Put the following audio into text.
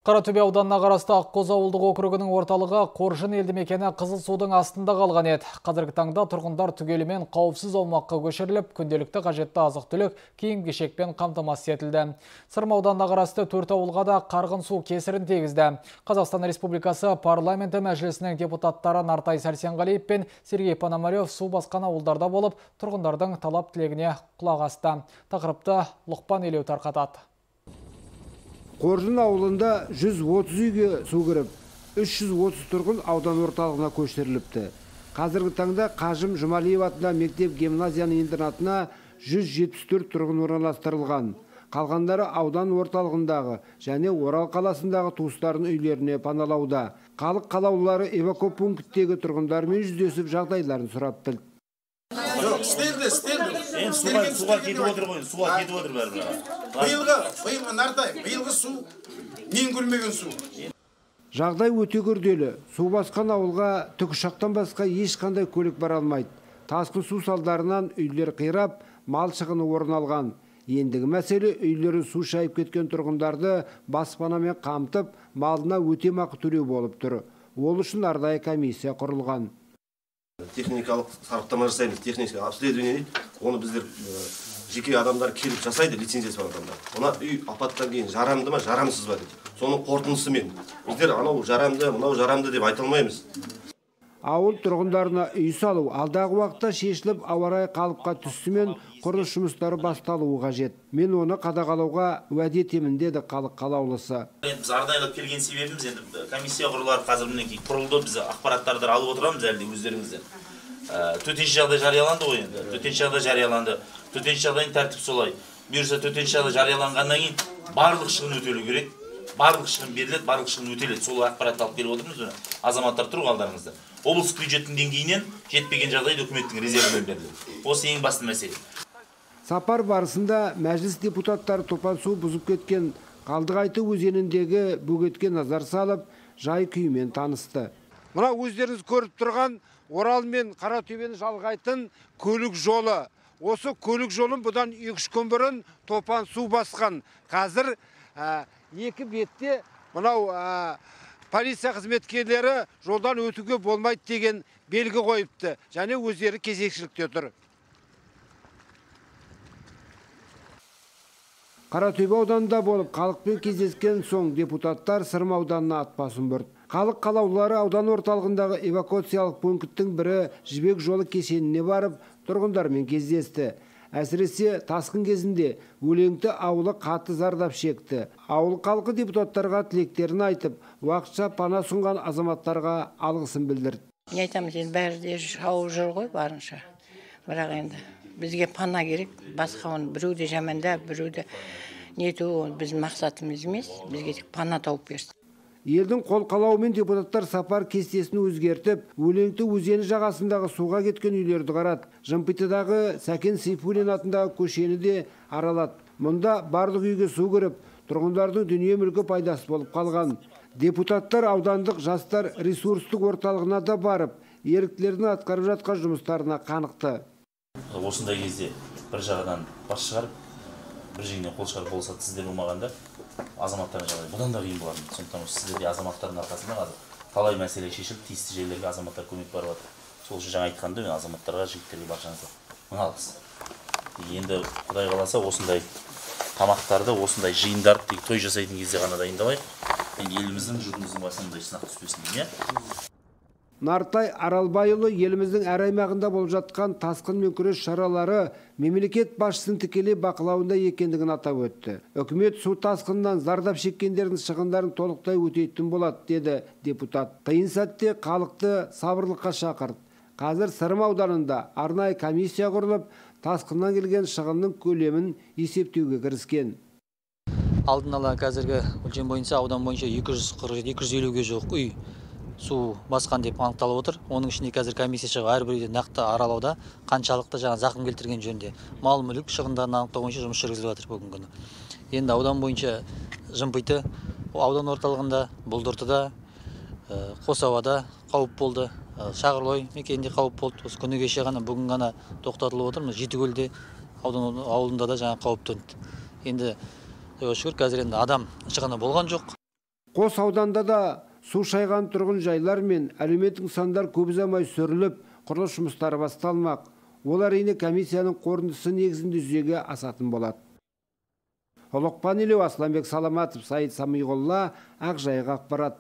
Қаратөбе ауданына қарасты Аққозы ауылдық округінің орталығы Қоржын елді мекені қызыл судың астында қалған еді. Қазіргі таңда тұрғындар түгелімен қауіпсіз аумаққа көшіріліп, күнделікті қажетті азық-түлік, киім-кешекпен қамтамасыз етілді. Сырым ауданына қарасты 4 ауылға да қарғын су кесірін тигізді. Қазақстан Республикасы парламенті мәжілісінің депутаттары Нартай Сәрсенғалиев пен Сергей Пономарев су басқан ауылдарда болып, тұрғындардың талап тілегіне құлақ асты. Тақырыпты Лұқпан Елеу тарқатады. Қоржын ауылында 130 үйге су кіріп, 330 тұрғын аудан орталығына көшіріліпті. Қазіргі таңда Қажым Жұмалиев атындағы мектеп гимназияның интернатына 174 тұрғын орналастырылған. Қалғандары аудан орталығындағы және Орал қаласындағы туыстарының үйлеріне паналауда. Халық қалаулылары эвакопункттегі тұрғындармен жүздесіп жағдайларын сұрап білді. Жоқ, істелді. Енді суға кетіп отыр ғой, суға кетіп отыр бәрі. Биылғы Нартай, биылғы су мен көрмеген су. Жағдай өте күрделі. Су басқан ауылға тікұшақтан басқа ешқандай көлік бара алмайды. Тасқын су салдарынан үйлер қирап, мал шығыны орын алған. Ендігі мәселе үйлерін су шайып кеткен тұрғындарды баспанамен қамтып, малына өтемақы төлеу болып тұр. Ол үшін арнайы комиссия құрылған. Техникалық сараптама жасаймыз, техникалық обследование дейді. Оны біздер жеке адамдар келіп жасайды, лицензиясы бар адамдар. Мына үй апаттан кейін жарамды ма, жарамсыз ба дейді. Соның қорытындысымен біздер анау жарамды, мынау жарамды деп айта алмаймыз. Ауыл тұрғындарына үй салу алдағы уақытта шешіліп, ауа райы қалыпқа түсісімен құрылыс жұмыстары басталуы қажет. Мен оны қадағалауға уәде етемін, деді халық қалаулысы. Енді біз арнайылап келген себебіміз, енді комиссия құрылар қазір мінекей құрылды, біз ақпараттарды алып отырамыз әлі де өздеріңізден. Төтенше жағдай жарияланды ғой енді. Төтенше жағдай жарияланды. Төтенше жағдайдың тәртіп солай. Бұйырса төтенше жағдай жарияланғаннан кейін барлық шығын өтелу керек. Барлық шығын беріледі, барлық шығын өтеледі. Сол ақпаратты алып келіп отырмыз міне. Азаматтар тұр алдарыңызда. Облыстық бюджеттің деңгейінен жетпеген жағдайда үкіметтің резервінен беріледі. Осы ең басты мәселе. Сапар барысында мәжіліс депутаттары топан су бұзып кеткен Қалдығайты өзеніндегі бөгетке назар салып, жай күйімен танысты. Мына өздеріңіз көріп тұрған Орал мен Қаратөбені жалғайтын көлік жолы. Осы көлік жолын бұдан 2-3 күн бұрын топан су басқан. Қазір екі бетте мынау полиция қызметкерлері жолдан өтуге болмайды деген белгі қойыпты. Және өздері кезекшілікте тұр. Қаратөбе ауданында болып, халықпен кездескен соң депутаттар Сырым ауданына ат басын бұрды. Халық қалаулылары аудан орталығындағы эвакуациялық пункттің бірі Жібек жолы кешеніне барып, тұрғындармен кездесті. Әсіресе тасқын кезінде Өлеңті ауылы қатты зардап шекті. Ауыл халқы депутаттарға тілектерін айтып, уақытша пана ұсынған азаматтарға алғысын білдірді. Не айтамыз енді, бәрі де шауып жүр ғой барынша. Бірақ енді бізге пана керек, басқа оны біреуді жамандап, біреуді нету ол біздің мақсатымыз емес, бізге тек пана тауып берсін. Елдің қол қалауымен депутаттар сапар кестесін өзгертіп, Өлеңті өзені жағасындағы суға кеткен үйлерді қарады. Жымпитыдағы Сәкен Сейфуллин атындағы көшені де аралады. Мұнда барлық үйге су кіріп, тұрғындардың дүние мүлкі пайдасыз болып қалған. Депутаттар аудандық жастар ресурстық орталығына да барып, еріктілердің атқарып жатқан жұмыстарына қанықты. Осындай кезде бір жағадан бас шығарып, бір жеңнен қол шығарып болса, сіздер болмағанда азаматтардың жағдайы бұдан да қиын болатын. Сондықтан сіздерде азаматтардың арқасында қазір талай мәселе шешіліп, тиісті жерлерге азаматтар көмек барып жатыр. Сол үшін жаңа айтқандай, мен азаматтарға, жігіттерге баршаңызға мың алғыс. Енді Құдай қаласа осындай тамақтарды, осындай жиындарды тек той жасайтын кезде ғана дайындалайық. Енді еліміздің, жұртымыздың басына мұндай сынақ түспесін деймін, иә? Нартай Аралбайұлы еліміздің әр аймағында болып жатқан тасқынмен күрес шаралары мемлекет басшысының тікелей бақылауында екендігін атап өтті. Үкімет су тасқынынан зардап шеккендердің шығындарын толықтай өтейтін болады, деді депутат. Қиын сәтте халықты сабырлыққа шақырды. Қазір Сырым ауданында арнайы комиссия құрылып, тасқыннан келген шығынның көлемін есептеуге кіріскен. Алдын ала қазіргі өлшем бойынша аудан бойынша 247-250-ге жуық үй су басқан деп анықталып отыр. Оның ішінде қазір комиссия шығып, әрбір үйді нақты аралауда қаншалықты жаңа зақым келтірген жөнінде мал мүлік шығындарын анықтау бойынша жұмыс жүргізіліп жатыр бүгінгі күні. Енді аудан бойынша Жымпиты аудан орталығында, Бұлдыртыда, Қосауада қауіп болды, Шағырлой мекенінде қауіп болды. Осы күні кеше ғана, бүгін ғана тоқтатылып отыр. Жетікөлде аудан ауылында да жаңа қауіп төнді. Енді Құдайға шүкір, қазір енді адам шығыны болған жоқ. Қос ауданда да су шайған тұрғын жайлар мен әлеуметтік нысандар көп ұзамай сүріліп, құрылыс жұмыстары басталмақ. Ол әрине комиссияның қорытындысы негізінде жүзеге асатын болады. Ұлықпан Елеу, Асланбек Саламатов, Саид Самиғолла, Ақжайық ақпарат.